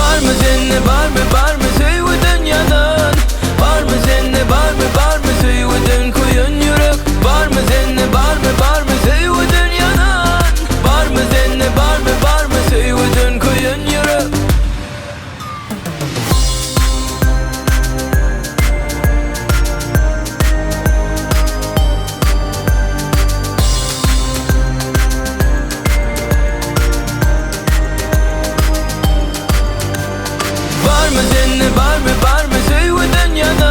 Barmy sende barmy barmy söýgüden ýanan Barmy sende barmy barmy söýgüden köýen ýürek Barmy sende barmy barmy söýgüden ýanan Barmy sende barmy barmy söýgüden köýen ýürek. Barmy sende barmy barmy söýgüden ýanan.